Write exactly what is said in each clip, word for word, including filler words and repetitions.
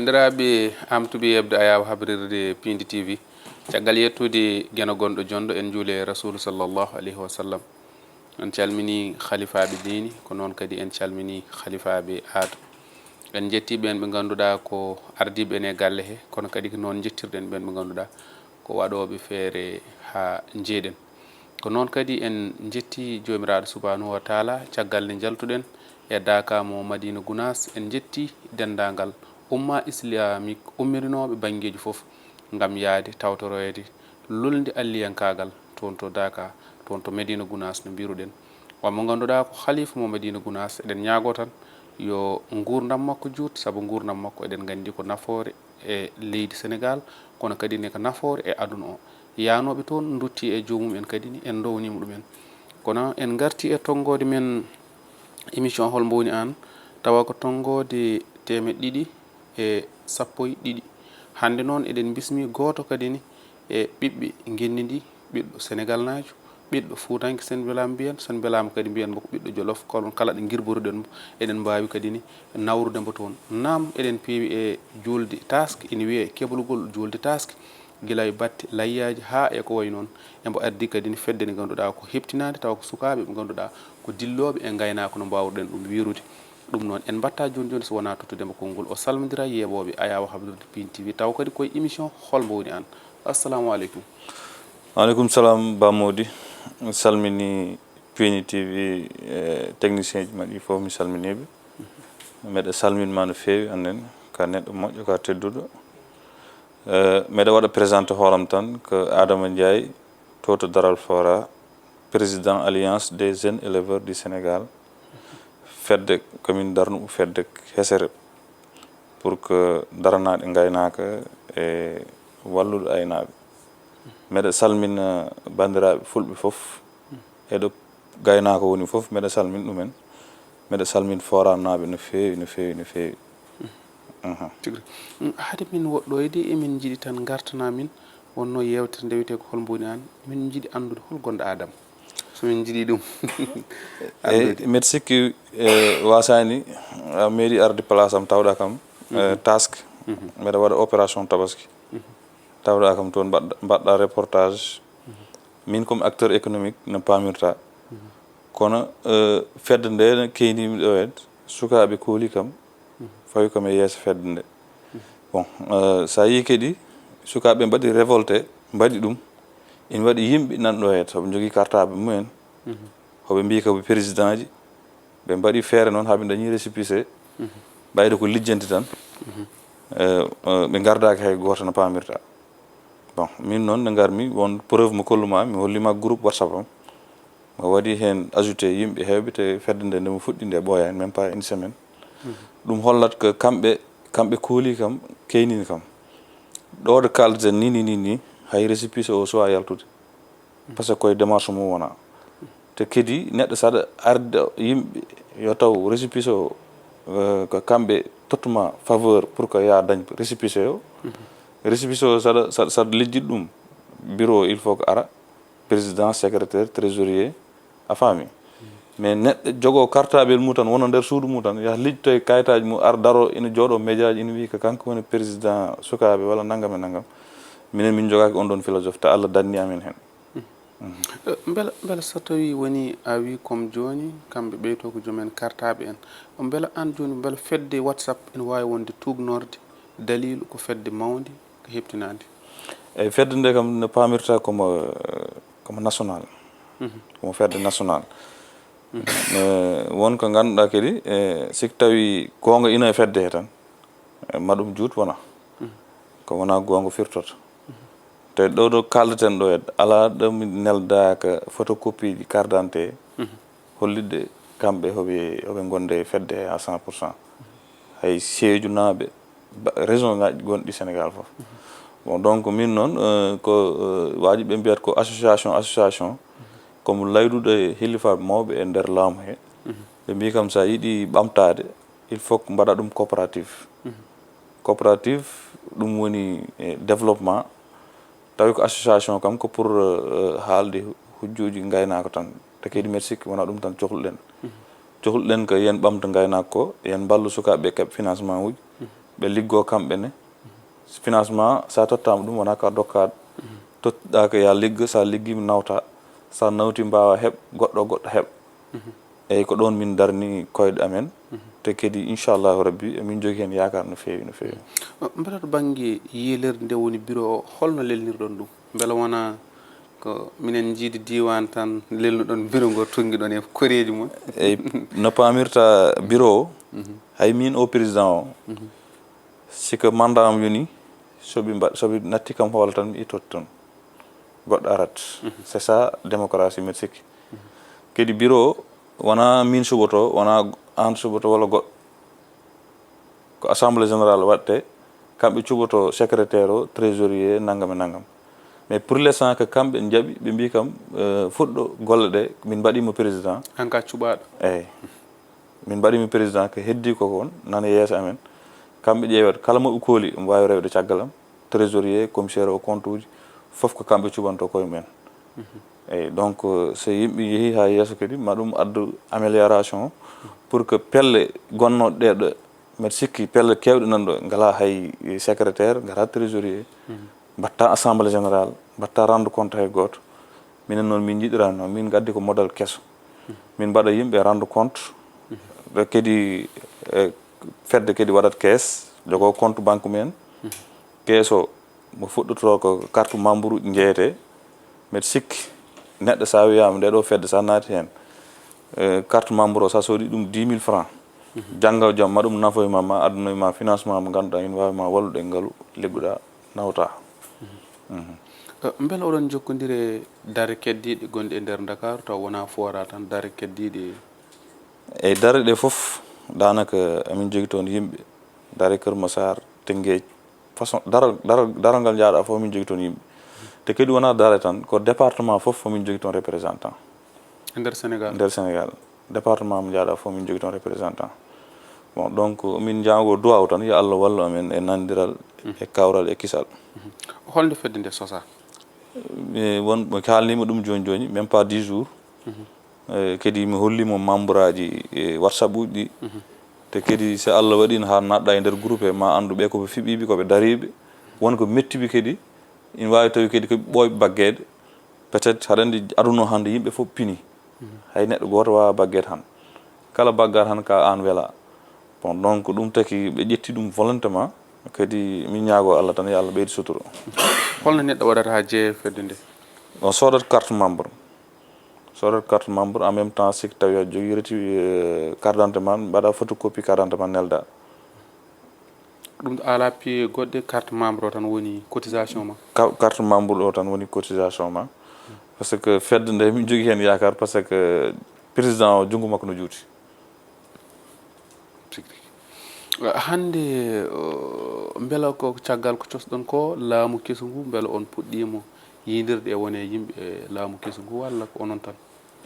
Sakiraaɓe am tuɓi yeɓde ayaawo habrirde Piindi T V. Caggal yettude Geno gonɗo jonɗo, en njuule Rasuulu sallallahu alayhi wa sallam. En calmini halifaaɓe diini, ko noon kadi en calmini halifaaɓe aado. En njetti ɓeen ɓe ngannduɗaa ko ardiiɓe en e galle he, kono kadi ko noon njettirɗen ɓeen ɓe ngannduɗaa ko waɗooɓe feere haa njeeɗen. Ko noon kadi en njetti Joomiraaɗo Subhaanahu wa Taala, caggal nde njaltuɗen e daaka mo Madiina Gunaas, en njetti denndaangal umma islamique ummirinooɓe banngeeji fof ngam yahde tawtoroyde lolnde alliyankaagal toon to daaka, toon to Madiina Gunaas no mbiruɗen. Wa mo ngannduɗaa ko halifa mo Madiina Gunaas, eɗen ñaagoo tan yo nguurndam makko juut, sabu nguurndam makko eɗen nganndi ko nafoore e leydi Senegaal, kono kadi ne ko nafoore e aduna o. Yahnooɓe toon nduttii e joomum en kadi ni, en ndowniima ɗum en. Kono en ngartii e tonngoode men émission Hol Mbo Woni Aan, tawa ko tonngoode teemeɗɗe ɗiɗi e sappo e ɗiɗi. Hannde noon eɗen mbismii gooto kadi ni e ɓiɓɓe ngenndi ndi, ɓiɗɗo Senegalnaajo, ɓiɗɗo Fuutanke, so en mbelaama mbiyen, so en mbelaama kadi mbiyen mbo ko ɓiɗɗo Jolof, kono kala ɗo ngirboruɗen mbo, eɗen mbaawi kadi ni nawrude mbo toon. Naam, eɗen peewi e juulde taaske, ina wiyee keblugol juulde taaske, gila e batte layyaaji haa e ko wayi noon. Embo ardii kadi ni fedde nde ngannduɗaa ko heɓtinaande, tawa ko sukaaɓe ɓe ngannduɗaa ko dillooɓe e ngaynaaka no mbaawruɗen ɗum wiirude. Ɗum noon, en mbaɗtaa jooni jooni so wonaa tottude mo konngol, o salmondira yeeɓooɓe ayaawo habrirde Piindi T V, tawa kadi koye émission Hol Mbo Woni Aan. Assalamu aleykum. Aleykum salam, Ba Mody. Mi salmini Piindi T V, e technicien ji maɓɓe fof, mi salminiiɓe. Mbeɗa salmin ma no feewi, annden ka neɗɗo moƴƴo, ka tedduɗo. Eh, mbeɗa waɗa présenté hooram tan ko Adama Ndiaye, to to Daral Fora, président Alliance des jeunes éleveurs du Sénégal. Fedde ko min darnuɓe fedde hesere pour que daranaɗe ngaynaaka e wallude aynaaɓe. Mbeɗa salmina banndiraaɓe fulɓe fof, e ɗo gaynaako woni fof, mbeɗa salmin ɗumen. Mbeɗa salmin foranaaɓe no feewi, no feewi, no feewi. Mhm. Tigi rigi. Mm, hade min woɗɗoyde, emin njiɗi tan ngartana min, wonno yeewtere nde wiyetee ko Hol Mbo Woni Aan, min njiɗi anndude hol gonɗo Adama. So min njiɗi ɗum. Eyi, mbeɗa sikki, e, wasaani, a meeɗi arde place am, tawɗa kam, e, task. Mhm. Mbeɗa waɗa opération tabaski. Mhm. Tawɗa kam toon, mbaɗ-, mbaɗɗa reportage. Mhm. Min comme acteur économique no paamirta. Mhm. Kono, e, fedde nde no keynimi ɗo en, sukaaɓe kooli kam, fawi kam e yeeso fedde nde. Bon, eh, so a yii kadi sukaaɓe mbaɗi révolté, mbaɗi ɗum, ina waɗi yimɓe nan ɗo heen, hoɓe njogii cartable mumen, hoɓe mbiyi ko ɓe président ji, ɓe mbaɗi feere noon haa ɓe dañi récépissé, ɓayde ko lijjanti tan. Eh, eh, ɓe ngardaaki hay gooto no paamirta. Bon, min noon nde ngarmi, won preuve mo kolluma, mi hollima groupe WhatsApp am. Mi waɗi heen ajouté yimɓe heewɓe, te fedde nde, nde mo fuɗɗi nde ɓooyaani, même pas une semaine. Mhm. Ɗum hollat ko kamɓe, kamɓe kooli kam, keynini kam. Ɗo ɗo kaalden ni, ni, ni, ni, hay récépissé o suwaa yaltude. Parce que koye démarche mum wona. Te kadi neɗɗo saɗa arde yimɓe yo taw récépissé o, euh, ko kamɓe tottuma faveur pour que ya dañ récépissé o. Mhm. Récépissé o saɗa, saɗa, saɗa lijjit ɗum, bureau il faut que ara, président, secrétaire, trésorier, a faami. Mais neɗɗo jogoo cartable mum tan, wona nder suudu mum tan, yaha lijtoye kayitaaji mum, ar daro ina jooɗoo médiaji, ina wiya ko kanko woni président sukaaɓe walla nanngam e nanngam. Minen min njogaaki on ɗon philosophe, te Allah danni amen heen. Eh, mbela, mbela so tawii woni a wii comme jooni, kamɓe ɓee to ko joom en cartable en. Mbela aan jooni, mbela fedde WhatsApp ina waawi wonde tuugnorde daliilu ko fedde mawnde, ko heɓtinaande? Eyi, fedde nde kam no paamirta komo, komo national. Mhm. Komo fedde national. Mhm. Eh, won ko ngannduɗaa kadi, eh, si tawii goonga ina e fedde he tan, eh, ma ɗum juut wona. Mhm. Ko wona goonga firtota. Mhm. Te ɗo ɗo kaldeten ɗo e, alaa ɗo mi neldaaka photocopie ji carte d'identité, mhm, hollitde kamɓe hoɓe, hoɓe ngonde e fedde he à cent pour cent. Hay Sédhiou naaɓe, ba-, région ngaji gonɗi Sénégal fof. Mhm. Bon, donc min noon, euh, ko, euh, waji ɓe mbiyata ko association, association, mhm, komo layduɗo e hilifaaɓe mawɓe e nder laamu he. Mhm. Ɓe mbi kam sa yiɗi ɓamtaade, il faut que mbaɗa ɗum coopérative. Mhm. Coopérative, ɗum woni, eh, développement. Tawi ko association kam ko pour, eh, haalde hu-, hujjuuji ngaynaako tan. Te kadi mbeɗa sikki wona ɗum tan cohluɗen. Mhm. Cohluɗen ko yen ɓamto ngaynaako ko, yen mballu sukaaɓe ɓe keɓa financement uji. Mhm. ɓe liggoo kamɓe ne. Financement, so a tottaama ɗum, wonaa ka dokkaaɗo. Tottuɗaa ko yo a liggo, so a liggii mi nawta. So a nawti mbaawa heɓ, goɗɗo, goɗɗo heɓ. Eeyi, ko ɗoon min darni koyɗe amen. Te kadi, inchallahu rabbi, emin njogii heen yaakaar no feewi, no feewi. Mbela to bannge yiilirde nde woni bureau o, holno lelnirɗon ɗum? Mbela wonaa ko minen njiidi diiwaan tan lelnuɗon bureau ngo, tonngiɗon e koreeji mon? Eeyi, no paamirta bureau o, hay miin o président o, si ko mandat am yoni, so ɓe mbaɗ-, so ɓe natti kam hoolo tan, mi ittoto toon. Goɗɗo arat. C'est ça, démocratie, mbeɗa sikki. Kadi bureau o, wonaa miin suɓoto, wonaa aan suɓoto walla goɗɗo. Ko assemblée générale waɗte, kamɓe cuɓoto secrétaire o, trésorier, nangam e nangam. Mais pour l'instant, ko kamɓe njaɓi, ɓe mbii kam, eh, fuɗɗo golle ɗe, min mbaɗii mo président. Aan ka cuɓaaɗo? Eeyi. Min mbaɗii mo président, ko heddii ko kon nana yeeso amen. Kamɓe ƴeewat, kala mo ɓe kooli, omo waawi rewde caggal am. Trésorier, commissaire au compte uji, fof ko kamɓe cuɓanto koye mumen. Eeyi, donc, eh, so yimɓe yehii haa yeeso kadi, ma ɗum addu amélioration pour que pelle gonnooɗe ɗee ɗo, mbeɗa sikki pelle keewɗe nan ɗo, ngalaa hay secrétaire, ngalaa trésorier, mbaɗta assemblée générale, mbaɗta rendre compte hay gooto. Minen noon min njiɗiraani noon, min ngaddi ko modèle keso. Min mbaɗa yimɓe rendre compte, ɓe kadi, eh, fedde kadi waɗat caisse, jogoo compte banque mumen. Keso mo fuɗɗotoo ko carte membre uji njeyetee. Mbeɗa sikki neɗɗo so a wiyaama nde ɗo fedde so a naati heen, eh, carte membre o so a soodi ɗum dix mille francs, janngo e jam ma ɗum nafoy ma, ma addunoy ma financement mo ngannduɗaa ina waawi ma wallude e ngalu liggoɗaa nawta. Eh, mbela oɗon njokkondiri e dare keddiiɗe gonɗe e nder Ndakaaru taw wonaa Foora tan, dare keddiiɗe? E dare ɗe fof, daanaka emin njogi toon yimɓe, dare Kër Massar, Tëngéej, façon, daral, daral, daral ngal njaaɗa fof, min njogi toon yimɓe. Te kadi wonaa dare tan, ko département fof, fof min njogi toon représentant. E nder Sénégal? Nder Sénégal. Département mo njaaɗa fof, min njogi toon représentant. Bon, donc, min njaagoo duwaaw tan, yo Allah wallu amen e nanondiral, e kawral, e kisal. Holnde fedde nde sosaa? E won, mi haalniima ɗum jooni jooni, même pas dix jours. Eh, kadi mi holli mo membre aji e WhatsApp uji ɗi. Te kadi so Allah waɗiino haa naatɗa e nder groupe he, ma anndu ɓe ko ɓe fiɓiiɓe, ko ɓe dariiɓe. Won ko mettiɓe kadi, ina waawi tawi kadi ko ɓooyɓe baggeede. Peut-être haɗa anndi aduna o hannde yimɓe fof pini. Hay neɗɗo gooto waawaa baggeede tan. Kala baggaɗo tan ka aan welaa. Bon, donc ɗum taki ɓe ƴetti ɗum volontairement. Kadi min ñaagoo Allah tan, yo Allah ɓeydu sutura. Holno neɗɗo waɗata haa jeeyee fedde nde? On soodat carte membre. Soodat carte membre, en même temps, si tawi a jogii reti, eh, carte d'identité ma, mbaɗa photocopie carte d'identité ma, nelda. Ɗum ɗo alaa piye goɗɗe, carte membre o tan woni cotisation ma? Ka-, carte membre o tan woni cotisation ma. Parce que fedde nde min jogii heen yaakaar, parce que président o junngo makko no juuti. Tigi rigi. Hannde, o, mbela ko caggal ko cosɗon ko laamu kesu ngu, mbela on puɗɗiima yiidirde e wone yimɓe e laamu kesu ngu, walla ko onon tan?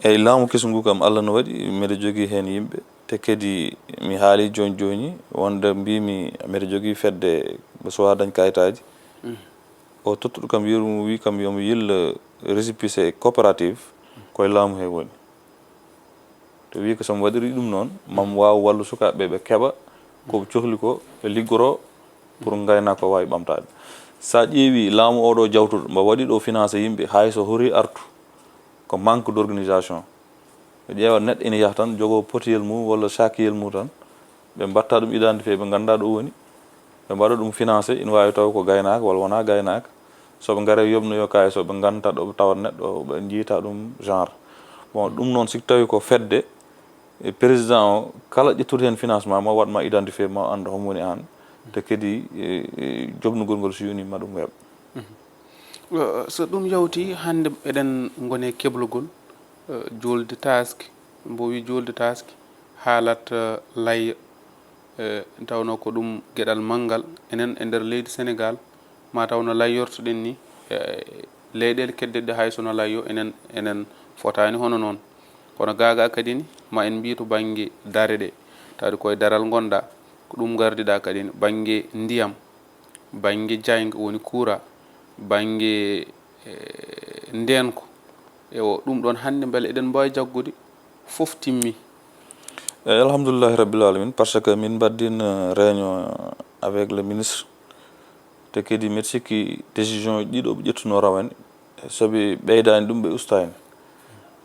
Eyi, laamu kesu ngu kam, Allah no waɗi, mbeɗa jogii heen yimɓe. Te kadi, mi haali jooni jooni, wonde mbiimi mbeɗa jogii fedde, mbo so a dañ kayitaaji. Mm. O tottuɗo kam, yeru mo wi kam, yo mi yillo récépissé coopérative, koye laamu he woni. Te wi ko so mi waɗiri ɗum noon, mam waaw wallu sukaaɓe ɓe keɓa ko ɓe cohli ko, ɓe liggoro pour ngaynaaka o waawi ɓamtaade. So a ƴeewi laamu oɗo jawtuɗo, mbo waɗi ɗo financé yimɓe, hay so hori artu, ko manque d'organisation. Ɓe ƴeewa neɗɗo ina yaha tan, jogoo potiyel mum walla sakiyel mum tan, ɓe mbatta ɗum identifié, ɓe ngannda ɗo woni. Ɓe mbaɗa ɗum financé, ina waawi taw ko gaynaaka walla wonaa gaynaaka. So ɓe ngari yoɓnoyo kaye, so ɓe ngannta ɗo ɓe tawat neɗɗo, ɓe njiyta ɗum genre. Bon, ɗum noon, si tawi ko fedde, e président o, kala ƴettude heen financement, mo waɗ ma identifié, mo annda homo woni aan. Te kadi, e, e, joɓnugol ngol so yoni ma ɗum weeɓ. Mhm. Eh, so ɗum yawti, hannde eɗen ngoni e keblugol, eh, juulde taaske, mbo wi juulde taaske, haalat, eh, layyo, eh, tawno ko ɗum geɗal manngal, enen e nder leydi Senegaal, ma taw no layyortoɗen ni, eh, leyɗeele kedde ɗe hay so no layyo, enen, enen fotaani hono noon. Kono gaagaa kadi ni, ma en mbiy to bannge dare ɗe, tawde koye daral ngonɗaa, ko ɗum ngardiɗaa kadi ni, bannge ndiyam, bannge jaaynga woni kuuraa, bannge, eh, ndeenko. Ewo, ɗum ɗoon hannde mbele eɗen mbaawi jaggude fof timmi? Eyi, alhamdulillahi rabbil alamin, parce que min mbaɗdiino réunion avec le ministre. Te kadi mbeɗa sikki décision ji ɗiɗo ɓe ƴettuno rawane, so ɓe ɓeydaani ɗum, ɓe ustaani.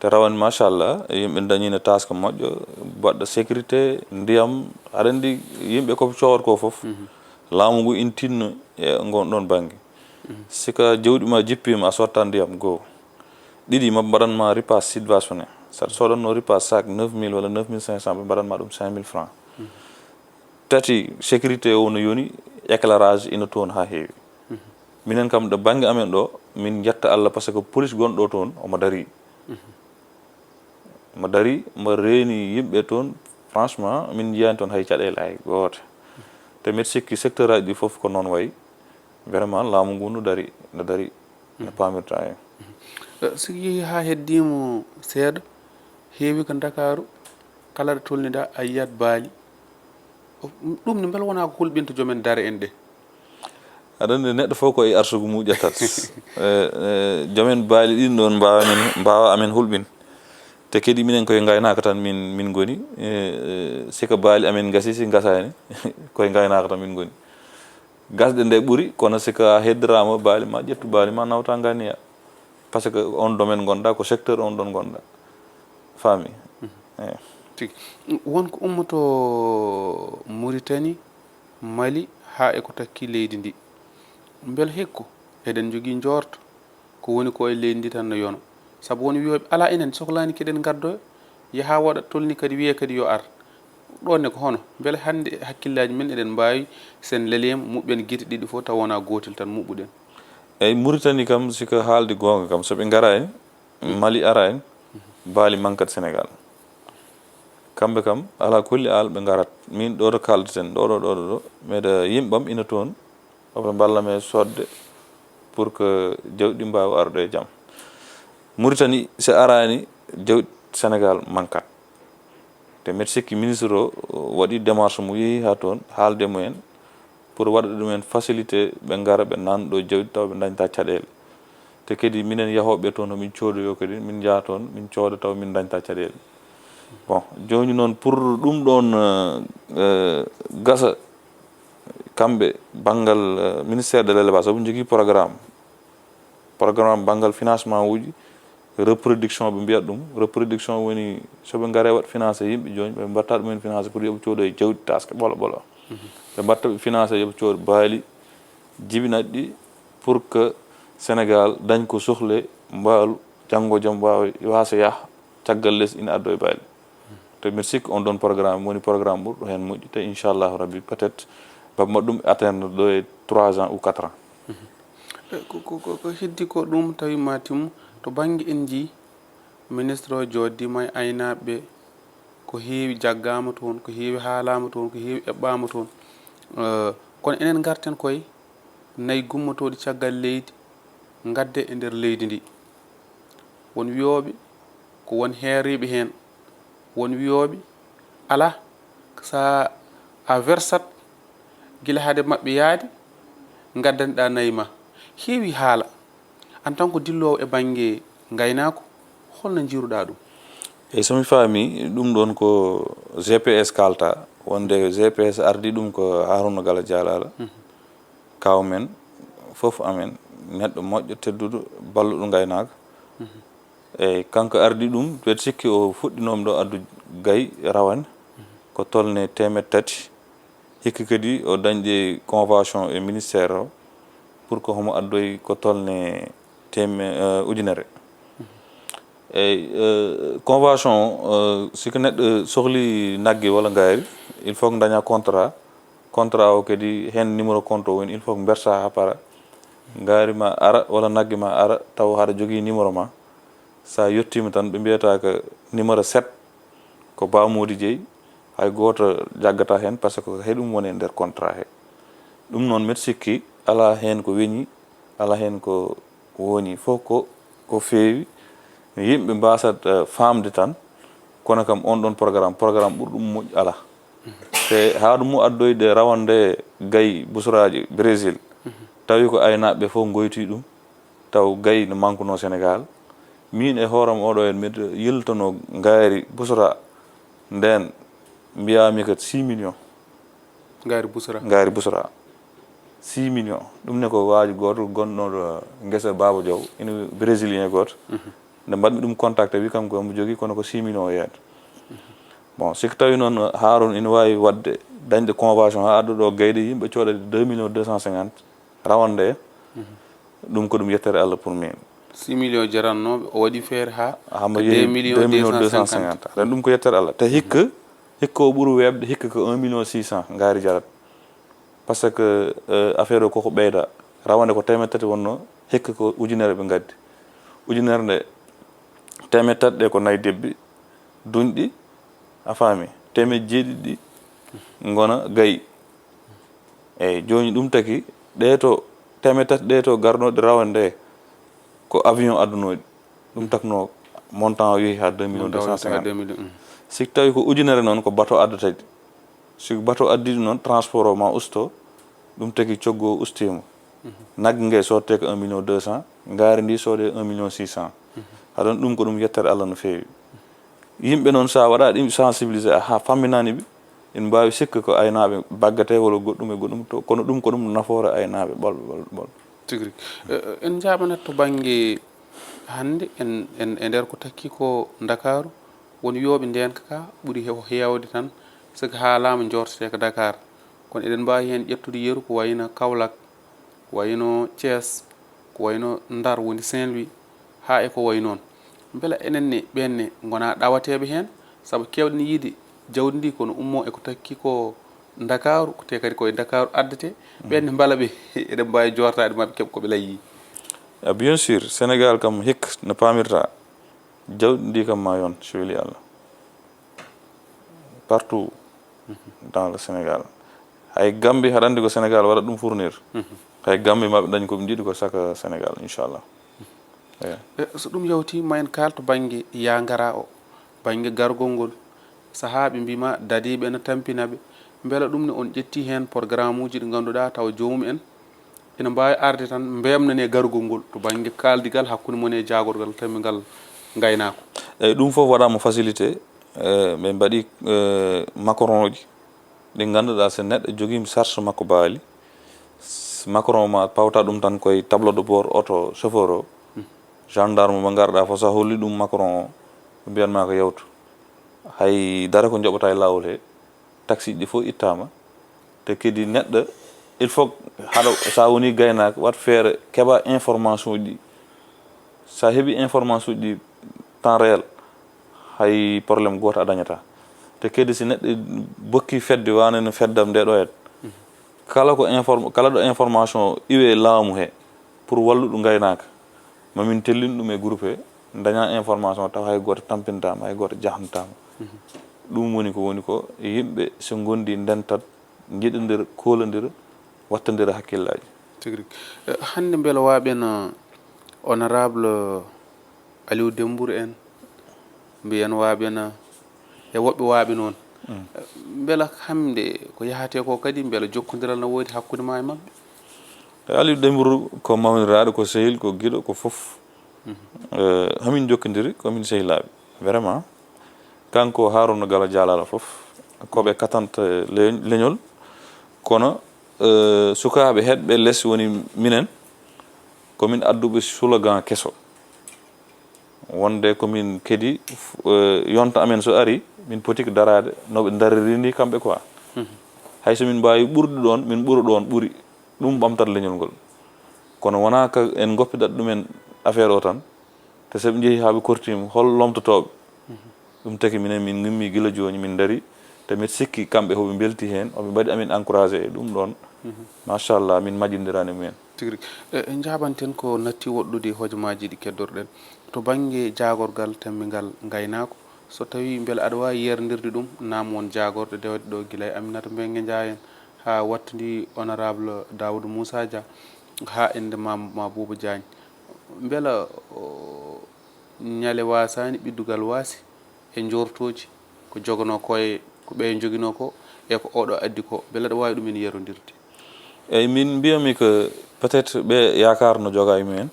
Te rawane, machallah, yimɓe dañiino taska moƴƴo, baɗɗo sécurité, ndiyam. Aɗa anndi yimɓe ko ɓe coowata ko fof, laamu ngu ina tinno e ngon ɗon bannge. Si ko jawdi ma jippiima, a sottan ndiyam goo. Ɗiɗi, maɓe mbaɗan ma ripaas subventionné. So aɗa soodanno ripaas sac neuf mille walla neuf mille cinq cents, ɓe mbaɗan ma ɗum cinq mille francs. Tati, sécurité o no yoni, éclairage ina toon haa heewi. Minen kam, ɗo bannge amen ɗo, min njetta Allah, parce que police gonɗo toon, omo darii. Mo darii, mo reeni yimɓe toon, franchement, min njiyaani toon hay caɗeele hay goote. Te mbeɗa sikki secteur aji ɗi fof ko noon wayi. Vraiment, laamu ngu no darii, no darii, no paamirta, eey. Eh, so yehii haa heddiimo seeɗa, heewi ko Ndakaaru, kala ɗo tolniɗaa, a yiyat baali. Ɗum ne, mbele wonaa ko hulɓinta joom en dare en ɗe? Aɗa anndi, neɗɗo fof ko e arsugu mum ƴettat. Eh, eh, joom en baali ɗin ɗoon mbaawa men, mbaawa amen hulɓin. Te kadi minen koye ngaynaaka tan min, min ngoni. Eh, eh, si ko baali amen ngasi, si ngasaani, koye ngaynaaka tan min ngoni. Gasɗe nde ɓuri, kono si ko a heddiraama baali ma, ƴettu baali ma, nawta nganiya. Parce que on domaine ngonɗa, ko secteur on ɗon ngonɗa. Faami? Eey. Tigi. Won ko ummotoo Mauritanie, Mali, haa e ko takki leydi ndi. Mbele hikka eɗen njogii njoorto ko woni ko e leydi ndi tan no yona? Sabu won wiyooɓe, alaa, enen soklaani keɗen ngaddoya, yaha waɗa tolni kadi, wiya kadi yo ar. Ɗoon ne ko hono? Mbele hannde e hakkillaaji men eɗen mbaawi, sen leliima, muɓɓen gite ɗiɗi fof taw wonaa gootel tan muɓɓuɗen? Eey, Mauritanie kam, si ko haalde goonga kam, so ɓe ngaraani, Mali araani, baali mankat Sénégal. Kamɓe kam, alaa kulli aal ɓe ngarat. Min ɗo ɗo kaaldaten, ɗo ɗo, ɗo ɗo ɗo, mbeɗa, yimɓam ina toon, oɓe mballa men soodde pour que jawɗi mbaawa arde e jam. Mauritanie, so araani, jawɗi Sénégal mankat. Te mbeɗa sikki ministre o, o waɗi démarche, mo yehi haa toon, haalde mumen, pour waɗa ɗumen facilité, ɓe ngara, ɓe naatna ɗo jawdi, tawa ɓe ndañta caɗeele. Te kadi minen yahooɓe toon, min coodoyo kadi, min njaha toon, min cooda, tawa min ndañta caɗeele. Bon, jooni noon, pour ɗum ɗoon, eh, eh, gasa, kamɓe banngal, eh, ministère de l'élevage, sabu njogii programme. Programme banngal financement uji, reproduction ɓe mbiyata ɗum. Reproduction woni so ɓe ngare waɗ financé yimɓe jooni, ɓe mbatta ɗumen financé pour yo ɓe coodo e jawdi taske ɓolo ɓolo. Ɓe mbatta ɓe financé yo ɓe coodo baali, jibinat ɗi pour que Sénégal dañ ko sohli, mbaalu janngo jam waawa, waasa yah caggal les ina addo e baali. Te mbiɗa sikki on ɗon programme woni programme ɓurɗo heen moƴƴu, te inchallahu rabbi peut-être baaba ɗum atteindre ɗo e trois ans ou quatre ans. Eh, ko, ko, ko, ko heddi ko ɗum tawi ma timmu to bannge en njii ministre o jooɗdiima e aynaaɓe, ko heewi jaggaama toon, ko heewi haalaama toon, ko heewi eɓɓaama toon. Eh, kono enen ngarten koye nayi gummotooɗi caggal leydi, ngadde e nder leydi ndi. Won wiyooɓe ko won heeriiɓe heen, won wiyooɓe alaa, so a versat gila hade maɓɓe yaade, ngaddaniɗaa nayi ma. Heewi haala. En tant que dilloowo e bannge ngaynaako, holno njiiruɗaa ɗum? Eyi, so mi faami, ɗum ɗoon ko G P S kaalta, wonde G P S ardi ɗum ko Harouna Gala Jalala, kaaw men, fof amen, neɗɗo moƴƴo, tedduɗo, balluɗo ngaynaaka. Eyi, kanko ardi ɗum, mbeɗa sikki o fuɗɗinooma ɗo addu gay rawane, ko tolne teemeɗɗe tati. Hikka kadi o dañde convention e ministère o pour que homo addoy ko tolne teme-, eh, ujunere. Eyi, eh, convention o, eh, si ko neɗɗo sohli nagge walla ngaari, il faut que daña contrat. Contrat o kadi heen numéro compte o woni, il faut que mbersa haa para. Ngaari ma ara walla nagge ma ara, taw haɗa jogii numéro ma. So a yettiima tan, ɓe mbiyata ko numéro sept, ko Ba Mody Dieye, hay gooto jaggata heen, parce que ko he ɗum woni e nder contrat he. Ɗum noon, mbeɗa sikki alaa heen ko weñi, alaa heen ko woni, fof ko, ko feewi. No yimɓe mbaasat, eh, faamde tan, kono kam on ɗon programme, programme ɓurɗo ɗum moƴƴu alaa. Te haɗum mo addoyde rawande gay busoraaji Brésil, tawi ko aynaaɓe fof ngoyti ɗum, taw gay no mankunoo Sénégal. Miin e hooram oɗo en, mbeɗa yiltanoo ngaari busora ndeen, mbiyaami ko six millions. Ngaari Busra. Ngaari Busra. Six millions. Ɗum ne ko waaju gooto gonɗo ɗo ngesa Baaba Jaw, ina brésilien gooto. Nde mbaɗmi ɗum contacté, wi kam ko omo jogii kono ko six millions o yeeyata. Bon, si ko tawi noon Harouna ina waawi waɗde, dañde convention haa adda ɗo Gayɗe, yimɓe cooda deux millions deux cent cinquante rawande, ɗum ko ɗum yettere Allah pour min. Six millions jarannooɓe, o waɗi feere haa Hamo deux yehi millions deux cent cinquante. Aɗa ɗum ko yettere Allah. Te hikka, hikka o ɓuri weeɓde, hikka ko un million six cent ngaari jarat. Parce que euh, affaire o koko ɓeyda. Rawande ko teemeɗɗe tati wonno, hikka ko ujunere ɓe ngaddi. Ujunere nde, teemeɗɗe tati ɗe ko nayi debbi, duñɗi, a faami, teemeɗɗe jeeɗiɗi ɗi ngona gayi. Eyyi, jooni ɗum taki, ɗe to, teemeɗɗe tati ɗe to garnoɗe rawande nde, ko avion addunoɗi. Ɗum takno montant o yehi ha deux millions deux cent cinquante. Si tawi ko ujunere noon, ko bateau addata ɗi. Si ko bateau addi ɗum noon, transport o ma usto, ɗum taki coggu o ustima. Nagge nge sodte ko un million deux cent, ngaari ndi soode un million six cent. Haɗon ɗum ko ɗum yettere Allah no feewi. Yimɓe noon, sa waɗa ɗum sensibilisé, a ha famminani ɓe, ina mbawi sikka ko aynaaɓe baggate walla goɗɗum e goɗɗum, to, kono ɗum ko ɗum nafoore aynaaɓe ɓolɓe, ɓolɓe, ɓolɓe. Tigi rigi. Eh, en njaɓanat to bannge hannde, en, en, e nder ko takki ko Ndakaaru, won yooɓe ndeenka ka ɓuri he-, heewde tan, saka haalaama jortete ko Dakar. Kono eɗen mbaawi heen ƴettude yeru ko wayno Kaolack, ko wayno Thiès, ko wayno Ndar, woni Saint-Louis, haa e ko wayi noon. Mbela enen ne, ɓeen ne, ngona ɗawateeɓe heen? Sabu keewɗen yiide jawdi ndi kono ummo e ko takki ko Ndakaaru, ko te kadi koye Ndakaaru addete. Ɓeen ne mbela ɓe, eɗen mbaawi joortaade maɓɓe keɓa ko ɓe layyi? Ah, bien sûr, Sénégal kam hikka no paamirta, jawdi ndi kam ma yon, so weli Allah. Partout dans le Sénégal. Hay Gambie, haɗa anndi ko Sénégal waɗa ɗum fournir. Hay Gambie maɓe dañi ko ɓe njiɗi ko saka Sénégal, inchallah. Eya. Eh, so ɗum yawti, ma en kaal to bannge yaa ngara o, bannge gargol ngol. Sahaa ɓe mbima dadiiɓe ene tampina ɓe. Mbela ɗum ne on ƴetti heen programme uji ɗi ngannduɗaa tawa joomum en ina mbaawi arde tan mbemnane gargol ngol to bannge kaaldigal hakkunde mon e jaagorgal tammingal ngaynaako? Eyyi, ɗum fof waɗaama facilité. Eh, ɓe mbaɗi, eh, Macron ji ɗi ngannduɗaa, so neɗɗo jogiima charge makko baali, s-, Macron ma pawta ɗum tan koye tableau de bord oto chauffeur o, gendarme mo ngarɗa fof, so a holli ɗum Macron o, ɓe mbiyan ma ko yawtu. Hay dara ko njoɓata e laawol he, taxi ɗi fof ittama. Te kadi neɗɗo, il faut haɗa, sa woni gaynaako, waɗ feere keɓa information ji ɗi. Sa heɓi information ji ɗi temps réel, hay problème gooto a dañata. Te kadi si neɗɗo bokki fedde, wano no feddam nde ɗo en, kala ko inform-, kala ɗo information iwe laamu he pour walluɗo gaynaaka, mamin tellin ɗum e groupe he, daña information taw hay gooto tampintama, hay gooto jahnotama. Ɗum woni ko, woni ko yimɓe so ngondi ndentat, njiɗodira, koolodira, wattodira hakkillaaji. Tigi rigi. Eh, hannde mbela waaɓe no honorable Aliou Dembourou en, mbiyen waaɓe no, e woɓɓe waaɓe noon. Eh, mbela hannde ko yahate ko kadi, mbela jokkondiral no woodi hakkunde ma e maɓɓe? E Aliou Dembourou ko mawniraaɗo, ko sehil, ko giɗo, ko fof. Eh, hamin jokkondiri, ko min sehilaaɓe. Vraiment. Kanko Harouna Galo Jalala fof, ko ɓe katanta le-, leñol, kono, eh, sukaaɓe heɗɓe les woni minen, ko min adduɓe slogan keso. Wonde ko min kadi, eh, yonta amen so ari, min poti ko daraade no ɓe dariri ni kamɓe quoi. Hay so min mbaawi ɓurɗo ɗoon, min ɓura ɗoon ɓuri. Ɗum ɓamtata leñol ngol. Kono wonaa ka en ngoppidat ɗumen affaire o tan, te so ɓe njehi haa ɓe kortiima, hol lomtotooɓe? Ɗum taki minen min ngimmi gila jooni, min ndarii, te mbeɗa sikki kamɓe hoɓe mbelti heen, hoɓe mbaɗi amin encouragé e ɗum ɗoon. Machallah, min majjindiran e mumen. Tigi rigi. E, en njaabanten ko natti woɗɗude hojomaaji ɗi keddorɗen. To bannge jaagorgal tammingal ngaynaako, so tawii mbela aɗa waawi yeerndirde ɗum, naam won jaagorɗe dewɗe ɗo gila e Aminata Mbengue Ndiaye en, haa wattude honorable Daouda Moussa Dia, haa ende Mam-, Mabouba Diagne. Mbela, o, ñale waasaani, ɓiddugal waasi e njoortooji ko joganoo ko e ko ɓe njoginoo ko e ko oɗo addi ko, mbela aɗa waawi ɗum en yerondirde? Eyyi, min mbiyami ko peut-être ɓe yaakaar no joga e mumen.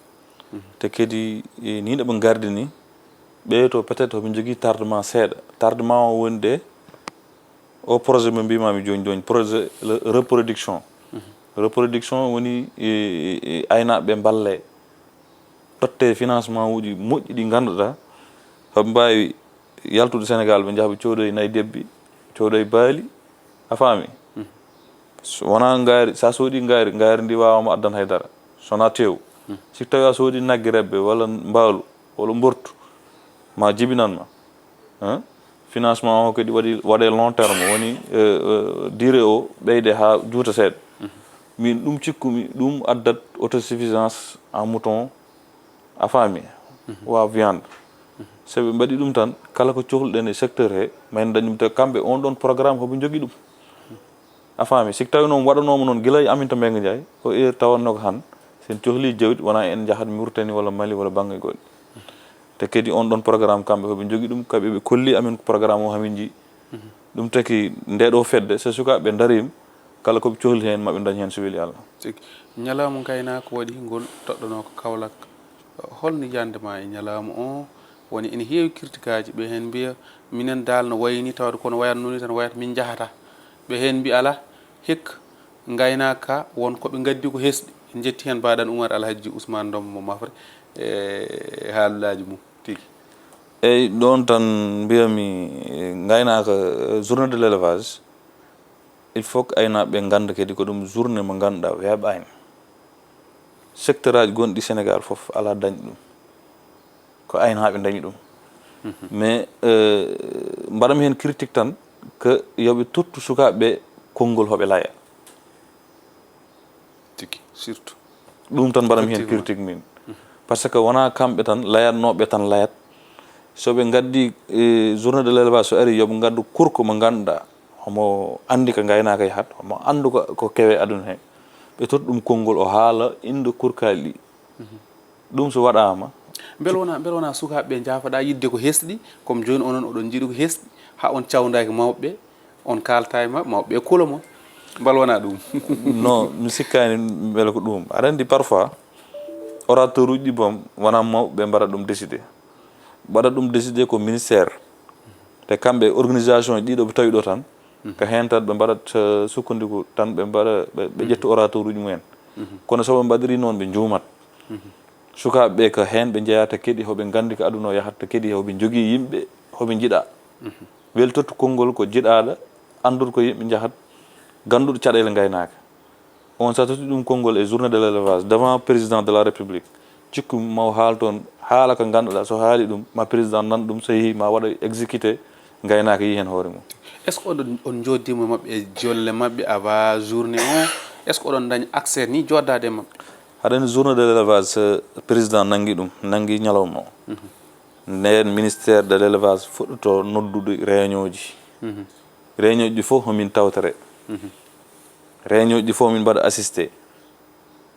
Te kadi, e, ni no ɓe ngardi ni, ɓe to peut-être hoɓe njogii tardement seeɗa. Tardement o woni de, O projet mo mbimami joni joni, projet le reproduction. Reproduction woni e, e, e aynaaɓe ɓe mballe, totte financement uji moƴƴi ɗi ngannduɗaa hoɓe mbawi yaltude Sénégal, ɓe njaha ɓe coodoye nayi debbi, coodoye baali, a faami. So wona ngaari, sa soodi ngaari, ngaari ndi wawama addan haydara, sona tew. Si tawi a soodi nagge rebbe walla mbaalu walla mbortu, ma jibinan ma. Hein? Financement o kadi waɗi, waɗe long terme, woni euh, euh, durée o ɓeyde ha juuta seeɗa. Min ɗum cikkumi ɗum addat autosuffisance en mouton, a faami, wa viande. So ɓe mbaɗi ɗum tan, kala ko cohluɗen e secteur he, ma en dañ ɗum, te kamɓe on ɗon programme hoɓe jogui ɗum. A faami, si tawi noon waɗanooma noon gila e amin to Mbengue Ndiaye, o heure tawatnoo ko han, sen cohli jawdi wona en njahat Mauritanie walla Mali walla bangge goɗɗi. Te kadi on ɗon programme kamɓe hoɓe jogui ɗum, kamɓe ɓe kolli amin ko programme o hamin jii. Ɗum taki nde ɗo fedde, so sukaaɓe darima, kala ko ɓe cohli heen, maɓe dañ heen so weli Allah. Tigi. Ñalawma ngaynaaka waɗi ngol toɗɗanoo ko Kaolack. Holno yiyande ma e ñalawma o? Woni ene heewi kirtikaaji, ɓe heen mbiya minen daal no wayi ni, tawde kono wayatnoo ni tan wayata, min njahata. Ɓe heen mbiya alaa, hikka ngaynaaka ka won ko ɓe ngaddi ko hesɗi. En njetti heen Baɗan Oumar Alhajji Ousmane Ndombo mo Mafre e haalulaaji mum tigi. Eyyi, ɗoon tan mbiyami, eh, ngaynaaka, eh, journée de l'élevage, il faut que aynaaɓe ɓe ngannda kadi ko ɗum journée mo ngannduɗaa weeɓaani. Secteur aji gonɗi Sénégal fof alaa dañɗo ɗum. Ko aynaaɓe dañi ɗum. Mais, euh, mbaɗami heen critique tan que yoɓe tottu sukaaɓe ɓe konngol hoɓe laya. Tigi, surtout. Ɗum tan mbaɗami heen critique min. Par ce que wona kamɓe tan layatnooɓe tan layat. So ɓe ngaddi, eh, journée de l'élevage so ari, yoɓe ngaddu kurko mo ngannduɗaa, omo anndi ko ngaynaaka yahat, omo anndu ko, ko kewe aduna he. Ɓe totta ɗum konngol, o haala innde kurkaali ɗi. Ɗum so waɗaama. Mbele wona, mbele wona sukaaɓe ɓe njaafoɗaa yiɗde ko hesɗi, comme jooni onon oɗon njiɗi ko hesɗi, haa on cawndaaki mawɓe ɓe, on kaalta e maɓɓe, mawɓe ɓe kula mon. Mbele wona ɗum? Non, mi sikkaani mbele ko ɗum. Aɗa anndi parfois, orateur uji ɗi boom, wona mawɓe ɓe mbaɗa ɗum décidé. Mbaɗa ɗum décidé ko ministère. Te kamɓe organisation ɗiɗo ɓe tawi ɗo tan, ko heen tan ɓe mbaɗat, eh, sukkandiku tan ɓe mbaɗa, ɓe, ɓe ƴetta orateur uji mumen. Kono so ɓe mbaɗiri noon, ɓe njuumat. Sukaaɓe ɓe ko heen ɓe njeyata kadi, hoɓe nganndi ko aduna o yahata kadi, hoɓe njogii yimɓe, hoɓe njiɗa. Weli tottu konngol ko jiɗaaɗo, annduɗo ko yimɓe njahat, gannduɗo caɗeele ngaynaaka. On so a totti ɗum konngol e journée de l'élevage devant président de la République, cikku ma o haal toon, haala ko ngannduɗaa, so haali ɗum, ma président nan ɗum, so yehi ma waɗa exécuté, ngaynaaka yi heen hoore mum. Est-ce que oɗon, on jooddima e maɓɓe e jolle maɓɓe avant journée o? Est-ce que oɗon dañi accès ni jooddade e maɓɓe? Haɗen journée de l'élevage, so président nangi ɗum, nangi ñalawma o. Ndeen ministère de l'élevage fuɗɗoto noddude réunion ji. Réunion ji fof homin tawtore. Réunion ji fof min mbaɗa assisté.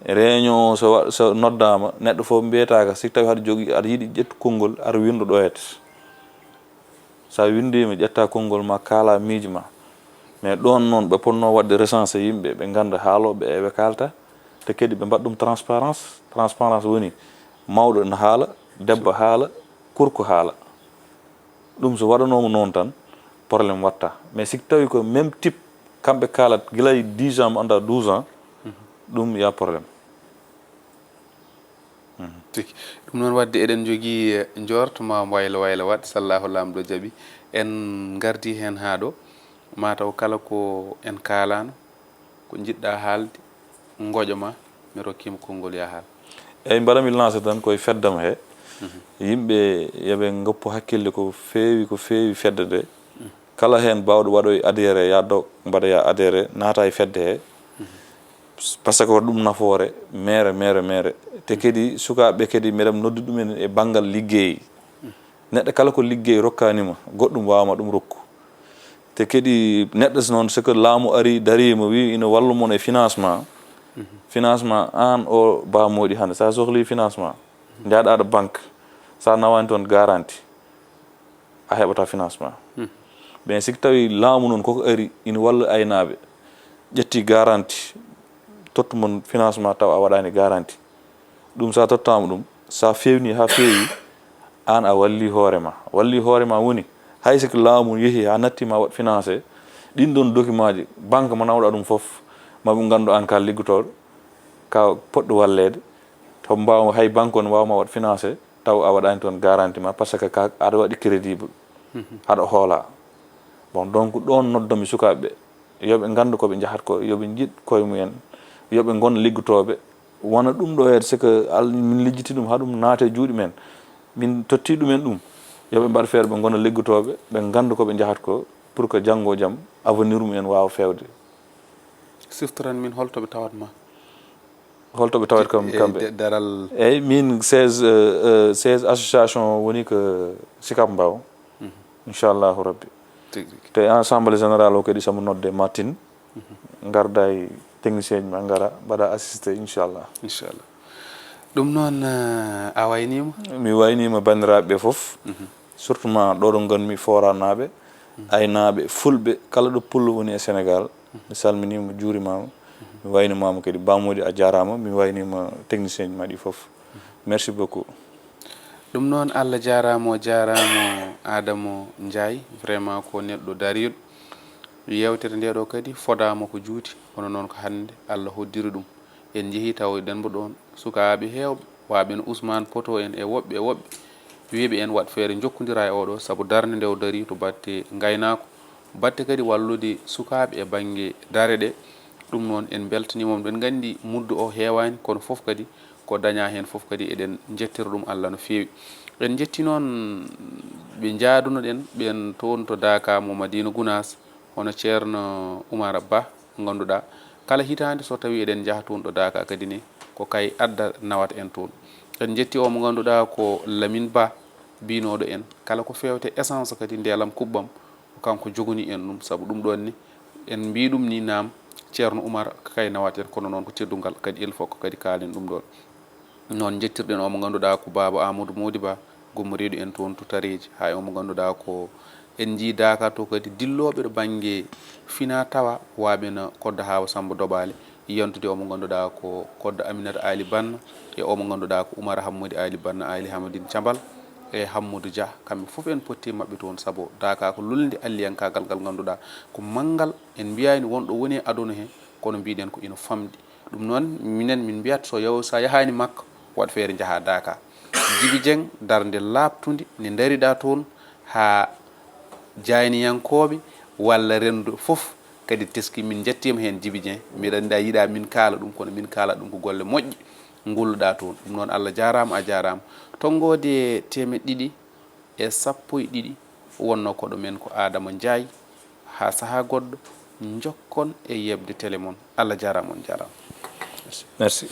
Réunion so wa-, so noddaama, neɗɗo fof mbiyetaaka, si tawi haɗa jogii, aɗa yiɗi ƴettu konngol, aɗa winndu ɗoyat. So a winndiima, ƴetta konngol ma, kaala miijo ma. Mais ɗoon noon, ɓe potnoo waɗde recensé yimɓe, ɓe ngannda haalooɓe e ɓe kaalta, te kadi ɓe mbaɗa ɗum transparence. Transparence woni mawɗo ene haala, debbo haala, kurko haala. Ɗum so waɗanooma noon tan, problème watta. Mais si tawi ko même type, kamɓe kaalat gila e dix ans, mo annda douze ans, ɗum ya problème. Tigi. Ɗum noon waɗde eɗen njogii, eh, njoorto ma waylo waylo waɗ, sallahu laamɗo jaɓi. En ngardi heen haa ɗo, mataw kala ko en kaalano, ko njiɗɗa haalde, ngoƴo ma, mi rokkima konngol ya haal. Eyyi, mbaɗami lancé tan koye feddam he. Yimɓe yoɓe ngoppu hakkille ko feewi, ko feewi fedde nde. Kala heen baawɗo waɗoy adhéré, ya do mbaɗa ya adhéré, naata e fedde he. Par ce que ko ɗum nafoore, meere, meere, meere. Te kadi sukaaɓe kadi, meɗen noddi ɗumen e banngal liggey. Neɗɗo kala ko liggey rokkanima, goɗɗum wawama ɗum rokku. Te kadi neɗɗo so noon, so ko laamu ari, darima, wi ina wallu mon e financement. Financement, an o Ba Mody hannde, sa sohli financement, njaɗa ɗo banque, sa nawani toon garantie, a heɓata financement. Ɓen, si tawi laamu noon koko ari, ina walla aynaaɓe, ƴetti garantie, tottu mon financement taw a waɗani garantie. Ɗum sa tottama ɗum, sa fewni ha fewi, an a walli hoore ma. Walli hoore ma woni, hay so ko laamu yeehi ha natti ma waɗ financé, Ɗin ɗon dokimaaji, banque mo nawɗa ɗum fof, ma ɓe nganndu aan ka liggotooɗo, ka poɗɗo walleede, to mbaaw hay banque on waawma waɗ financé, taw a waɗaani toon garanti ma, parce que ka aɗa waɗi crédible, aɗa hoolaa. Bon, donc ɗoon noddomi sukaaɓe ɓe, yo ɓe nganndu ko ɓe njahat ko, yo ɓe njiɗ koye mumen, yo ɓe ngon liggotooɓe, wona ɗum ɗo heede, c'est que Al-, min lijjiti ɗum haa ɗum naata e juuɗe men, min totti ɗumen ɗum, yo ɓe mbaɗ feere ɓe ngona liggotooɓe, ɓe nganndu ko ɓe njahat ko, pour que janngo jam avenir mumen waawa feewde. Siftoran min holto ɓe tawat ma? Holto ɓe tawat kam, E kamɓe? de- daral Eyyi, min seize, euh, euh, seize association woni ko Sicap Mbao, inchallahu rabbi. Tigi, tigi. Te ensemble général o kadi, somo nodde matin, ngarda e technicien ma, ngara mbaɗa assisté, inchallah. Inchallah. Ɗum noon, eh, a waynima? Mi waynima banndiraaɓe ɓe fof, surtout ma ɗo ɗo ngonmi, foranaaɓe, aynaaɓe, fulɓe, kala ɗo pullo woni e Sénégal. Mi salminima, juurimama. Mi waynimama kadi, Ba Mody, a jaarama. Mi waynima technicien ma ɗi fof. Merci beaucoup. Ɗum noon, Allah jaaraama, o jaaraama, Adama Ndiaye. Vraiment ko neɗɗo dariiɗo. Yeewtere nde ɗo kadi fodaama ko juuti, kono noon ko hannde Allah hoddiri ɗum. En njehii tawoyɗen mbo ɗoon sukaaɓe heewɓe, waaɓe no Ousmane Poto en e woɓɓe e woɓɓe, wiiɓe en waɗ feere njokkondira e oɗo, sabu darnde nde o darii to batte ngaynaako, batte kadi wallude sukaaɓe e bannge dare ɗe. Ɗum noon, en mbeltaniima mo. Eɗen nganndi muddu o heewaani, kono fof kadi ko dañaa heen fof kadi eɗen njettira ɗum Allah no feewi. En njetti noon ɓe njaaduno-ɗen ɓeen toon to Daaka mo Madina Gunaas, hono Ceerno Umar Ba, mo ngannduɗaa kala hitaande so tawii eɗen njaha toon ɗo Daaka kadi ne, ko kay adda nawata en toon. En njetti o mo ngannduɗaa ko Lamin Ba, biynooɗo en kala ko feewte essence kadi ndeelam kuɓɓam, ko kanko joganii en ɗum, sabu ɗum ɗoon ni, en mbii ɗum ni, naam, Ceerno Umar ko kay nawata en, kono noon ko teddungal kadi, il faut ko kadi kaalen ɗum ɗoon. Noon njettirɗen o mo ngannduɗaa ko Baaba Amadou Mody Ba, gummoriiɗo en toon to Tareeji, hay o mo ngannduɗaa ko en njii Daaka to kadi dillooɓe ɗo bannge fina tawa, waaɓe no Koddo Haawa Sammba Dobaale, yantude o mo ngannduɗaa ko Koddo Aminata Aali Banna, e o mo ngannduɗaa ko Umar Hammadi Aali Banna, Aali Hamadin Cambal, e Hammadu Dia, kamɓe fof en potti maɓɓe toon, sabu Daaka ko lulnde alliyankaagal ngal ngannduɗaa ko manngal, en mbiyaani won ɗo woni e aduna he, kono mbiɗen ko ina famɗi. Ɗum noon, minen min mbiyat so yaw-, so a yahaani Makka, waɗ feere njahaa Daaka. Jibi Jeŋ, darnde laaɓtunde nde ndariɗaa toon, haa jaayniyankooɓe walla renndo fof kadi teski. Min njettiima heen, Jibi Jeŋ. Mbiɗa anndi a yiɗaa min kaala ɗum, kono min kaala ɗum ko golle moƴƴe ngulluɗaa toon. Ɗum noon, Allah jaaraama, a jaaraama. Tonngoode teemeɗɗe ɗiɗi e sappo e ɗiɗi wonnoo koɗo men ko Adama Ndiaye. Haa sahaa goɗɗo, njokkon e yeɓde tele mon. Allah jaaraama, on njaaraama. Merci.